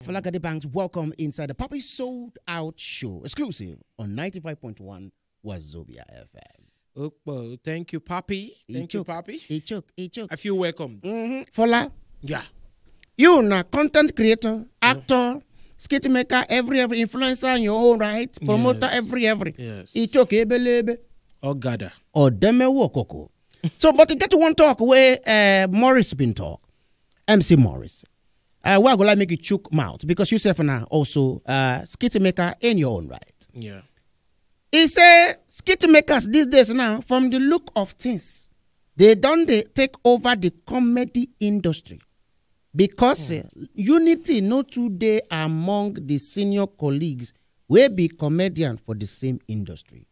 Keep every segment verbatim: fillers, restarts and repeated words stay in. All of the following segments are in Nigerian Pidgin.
Falagade Banks, welcome inside the Poppy Sold Out Show, exclusive on ninety-five point one Wazobia F M. Okpo, thank you, Papi. Thank you, Papi. He choke, he choke. I feel welcome. Mm-hmm. Fola, Yeah. You na content creator, actor, skit maker, every every influencer in your own right, promoter, Yes. every every. Yes. He choke ebelebe All gather. or demewo koko. So, but you get one talk where uh, Morris been talk, M C Morris. Uh, where I go like make you chook mouth because yourself now also uh, skit maker in your own right. Yeah. He say skit makers these days now, from the look of things, they don't they take over the comedy industry because uh, unity no too dey among the senior colleagues wey be comedian for the same industry.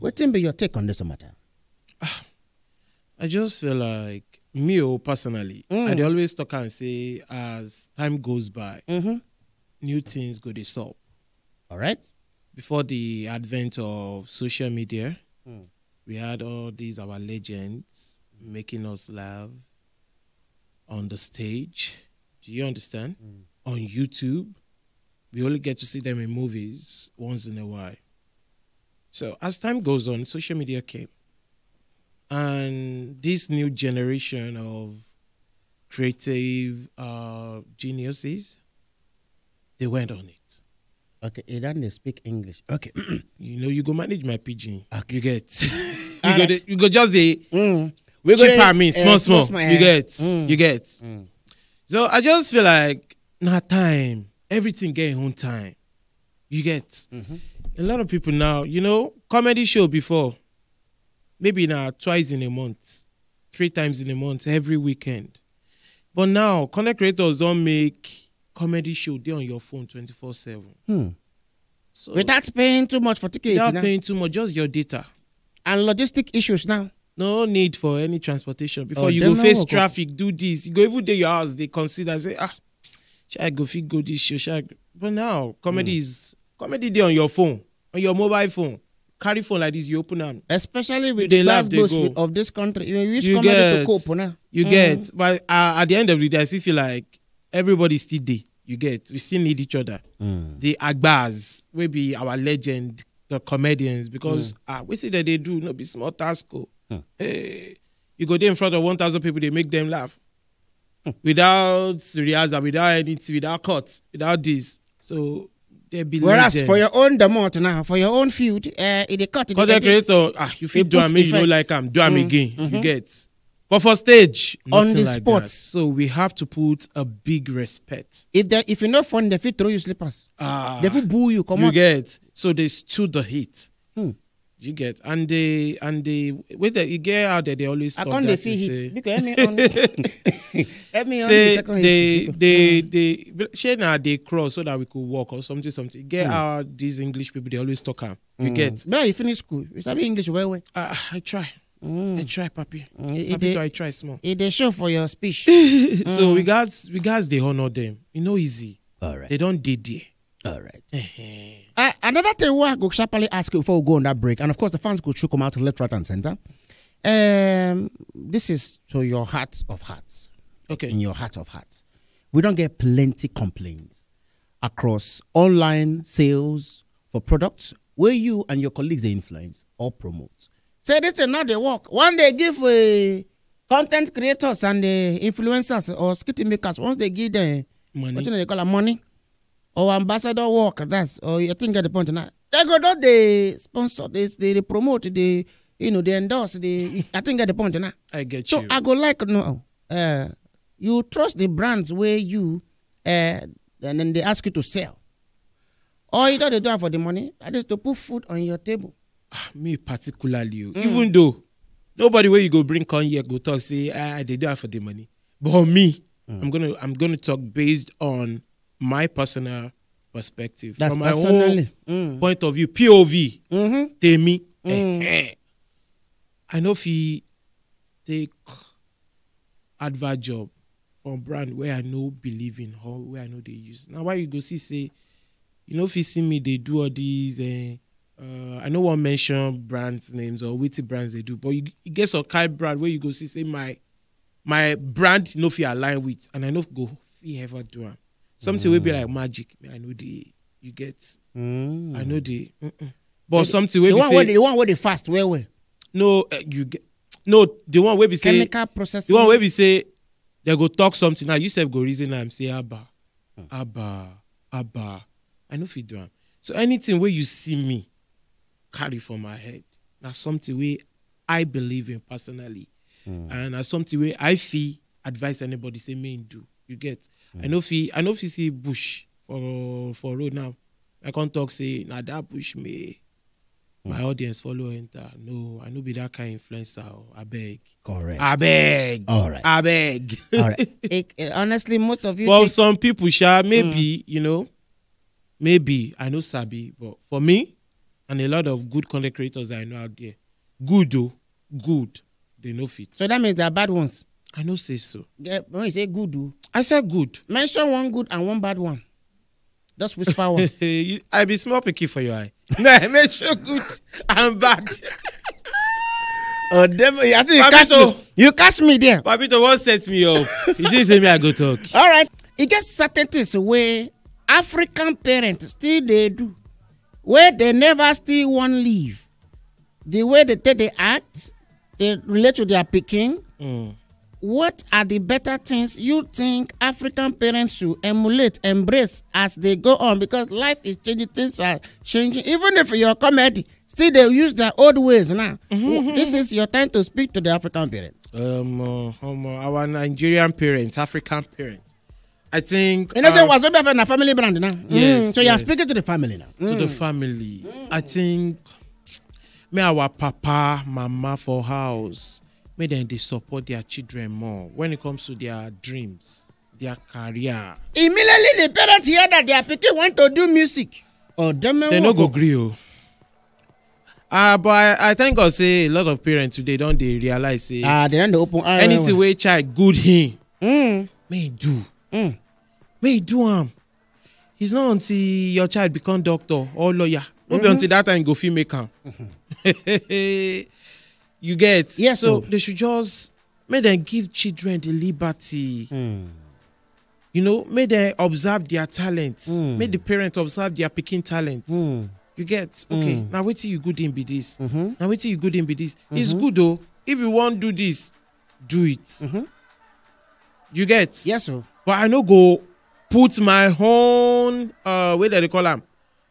Wetin be your take on this matter? I just feel like me oh, personally, I dey always talk and say as time goes by, new things go dey sup. All right. Before the advent of social media, we had all these our legends making us laugh on the stage. Do you understand? On YouTube, we only get to see them in movies once in a while. So as time goes on, social media came, and this new generation of creative uh, geniuses, they went on it. Okay, he doesn't speak English. Okay. You know, you go manage my pidgin. You get. All You go, right. dey- you go just the Mm. We go cheaper dey, me, eh, small, small. small, You eh. get. Mm. You get. Mm. So I just feel like now time, everything get in own time. You get. A lot of people now, you know, comedy show before, maybe now twice in a month, three times in a month, every weekend. But now, content creators don't make comedy show dey on your phone twenty-four seven. Hmm. So Without paying too much for tickets without now. Paying too much, just your data. And logistic issues now. No need for any transportation before Oh, you dem go no face work. Traffic, do this. You go even dey your house, they consider say, ah, shall I go fit go this show? Shall I go? But now, comedy is comedy dey on your phone, on your mobile phone. Carry phone like this, you open am. Especially with dey the laugh, last dey boss go. Of this country, you use You comedy to get. Cope now. You Mm. Get, but uh, at the end of the day, I still feel like everybody still dey. You get, we still need each other. Mm. The Agbas, wey be our legend, the comedians, because ah, we see that they do no be small task. Oh. Hmm. Eh, you go there in front of one thousand people, they make them laugh without rehearsal, without anything, without cuts, without this. So they be Whereas legend. For your own demot now, for your own field, uh, it dey cut. It dey Content edit. Creator, ah, you fit They do put am, you no effects. Like am, do am Mm, again. mm-hmm. You get. But for stage, On nothing the like spot. That. So we have to put a big respect. If they, if you no fund, they fit throw you slippers. Ah, They fit boo you. Come you on. Get. So they stood the heat. Hmm. You get, and they and they when they you get out there, they always I talk can't that see is, hit. uh, Because help me on. Help me on the say second they hit. they they share now they cross so that we could walk or something something. Get out these English people, they always talk am. You Get. But you finish school. You sabi English well well. I, I try. Mm. I try, Papi. Mm, it Papi, dey- too, I try small. It dey show for your speech. So we guys we guys they honor them. You know, easy. All right. They don't did there. All right. Eh-heh. Uh, another thing we go sharply ask you before we go on that break, and of course the fans go shoot come out left, right, and center. Um, this is to your heart of hearts. Okay. In your heart of hearts, we don't get plenty complaints across online sales for products where you and your colleagues they influence or promote. Say this thing now they work. One they give uh, content creators and the influencers or skit makers once they give them Money. What you know they call am money or ambassador work that's or you think get the point now. They go don't they sponsor this they, they promote they you know they endorse they I think get the point now. I get So you. I go like no uh you trust the brands where you uh and then they ask you to sell. All you don't do am for the money. That is to put food on your table. Me particularly, oh, even though nobody where you go bring come here go talk say ah, they do it for the money, but me, I'm gonna I'm gonna talk based on my personal perspective, That's from my personally. Own point of view, P O V, Mm-hmm. Temi. Eh, eh. I know if he take advert job from brand where I know believe in or where I know they use. Now why you go see say you know if you see me they do all these. Uh, uh, I know one mention brands names or which brands they do, but you, you get some kind brand where you go see say my my brand no fit align with, and I no go fit ever do am. Something will be like magic. Me, I know the, you get. Mm. I know the. Mm-mm. But something will The be one where say the one where they fast well well. no, uh, you get no the one will be say Chemical processing. the one will be say they go talk something now. You sef go reason am say abba, abba, abba. I know fit do am. So anything where you see me carry for my head, na something where I believe in personally, and na something where I feel advise anybody say me do. You get? I know fit I know fit see bush for for road now. I can't talk say na that bush me. My audience follow enter. No, I no be that kind influencer. I beg. Correct. I beg. All right. I beg. All right. It, it- honestly, most of you. But think- some people, sha, maybe you know, maybe I know sabi, but for me and a lot of good content creators I know out there, good though, good, they no fit. So that means they are bad ones. I no say so. Yeah, when you say good, do I said good. Mention one good and one bad one. Just whisper one. You- I be small picky for your eye. No, I make sure good and bad. Oh, damn, I think you Papito. catch me. You catch me there. Papito, what set me up? You didn't say me I go talk. All right. E get certain things wey African parents still dey do, wey they never still wan leave. The way they take dey act, they relate to their pikin. What are the better things you think African parents should emulate, embrace as they go on? Because life is changing, things are changing. Even if your comedy still they use their old ways now. This is your time to speak to the African parents. Um, uh, um, uh, our Nigerian parents, African parents. I think You know, say uh, Wazobia na family brand now. Mm, Yes, so you are yes. Speaking to the family now. to the family. I think me our papa, mama for house, make them they support their children more when it comes to their dreams, their career. Immediately the parents hear that their pikin want to do music. Oh, dem They no go gree o. Ah, but I, I thank God say a lot of parents today don't they realize say Ah, they don't open eye. anything where child good him, Mm. may he do, Mm. may he do am. It's not until your child become doctor or lawyer, not be until that time you go fit make am. You get? Yes, So sir. They should just make them give children the liberty. You know, make them observe their talents. Make the parents observe their picking talents. You get? Okay. Now wait till you good in be this. Now wait till you good in be this. It's good though. If you won't do this, do it. You get? Yes, sir. But I no go put my own uh where they call am,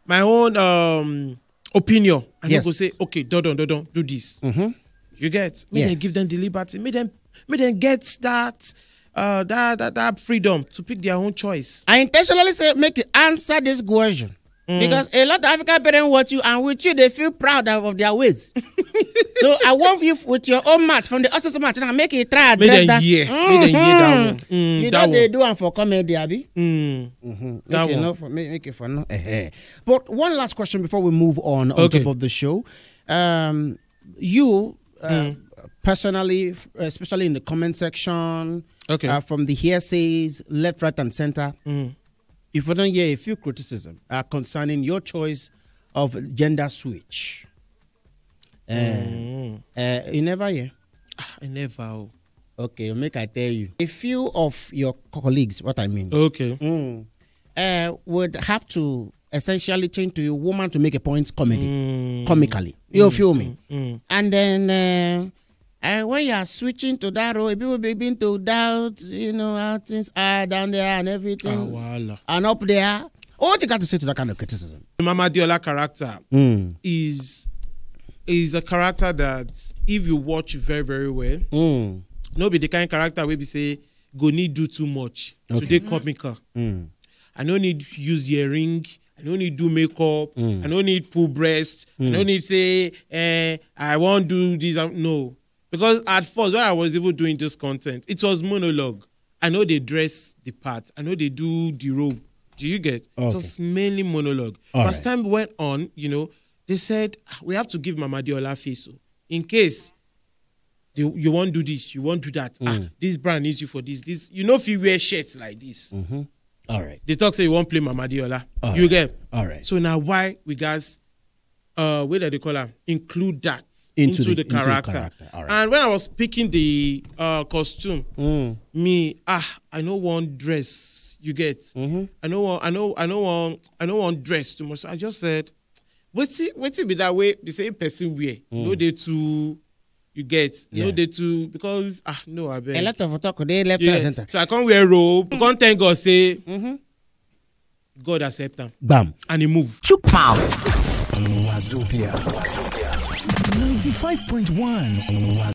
my own um opinion. I Yes. No go say, okay, don't don't don't do this. You get? Make them Yes. Give them the liberty. Make them make them get that uh that that, that freedom to pick their own choice. I intentionally say make you answer this question. Because a lot of African parents watch you and with you they feel proud of, of their ways. So I want you with your own match from the office match now make you try Make address them that. hear. Make them hear that one. You that know they one. Do am for comedy, abi. Mm, Mm-hmm. that Make it one. Not for make, make it for no. Eh, eh. But one last question before we move on on Okay. Top of the show. Um, you uh, personally, f- especially in the comment section, Okay. Uh, from the hearsays, left, right, and center. If we don't hear a few criticism uh, concerning your choice of gender switch, uh, uh, you never hear. I never. Oh. Okay, make I tell you. A few of your colleagues, what I mean, Okay. uh, would have to essentially change to a woman to make a point comedy, comically. You feel me? And then uh, uh, when you are switching to that role, people begin to doubt, you know, how things are down there and everything. Ah, wahala. And up there. What you got to say to that kind of criticism? Mama Diola character Mm. is is a character that if you watch very very well, Mm. No be the kind character wey be say go need do too much to dey comical. I no need use earring. I no need do makeup. I no need pull breast. I no need say, eh, I wan do this. And- No. Because at first, when I was even doing this content, it was monologue. I know they dress the part. I know they do the role. Do you get? It was mainly monologue. But as time went on, you know, they said, "Ah, we have to give Mama Diola face. So in case they, you won't do this, you won't do that. Ah, this brand needs you for this. This, you know, if you wear shirts like this, All right. They talk say you won't play Mama Diola. You get? All right. So now why we guys uh where do they call her? Include that Into into, the- the, into the character. Character. All right. And when I was picking the uh costume, Mm. me, ah, I no want dress You get? I no wan, I no, I no wan, I no wan dress too much. So I just said, "Wetin, wetin be that way?" Be say person wear. No dey too, you get? No dey too, because, ah, no, I beg. A lot of talk dey left, right, and center. So I come wear robe. Come thank God say God accept am. Bam. And he move. Chook mouth. Wazobia. Ninety-five point one.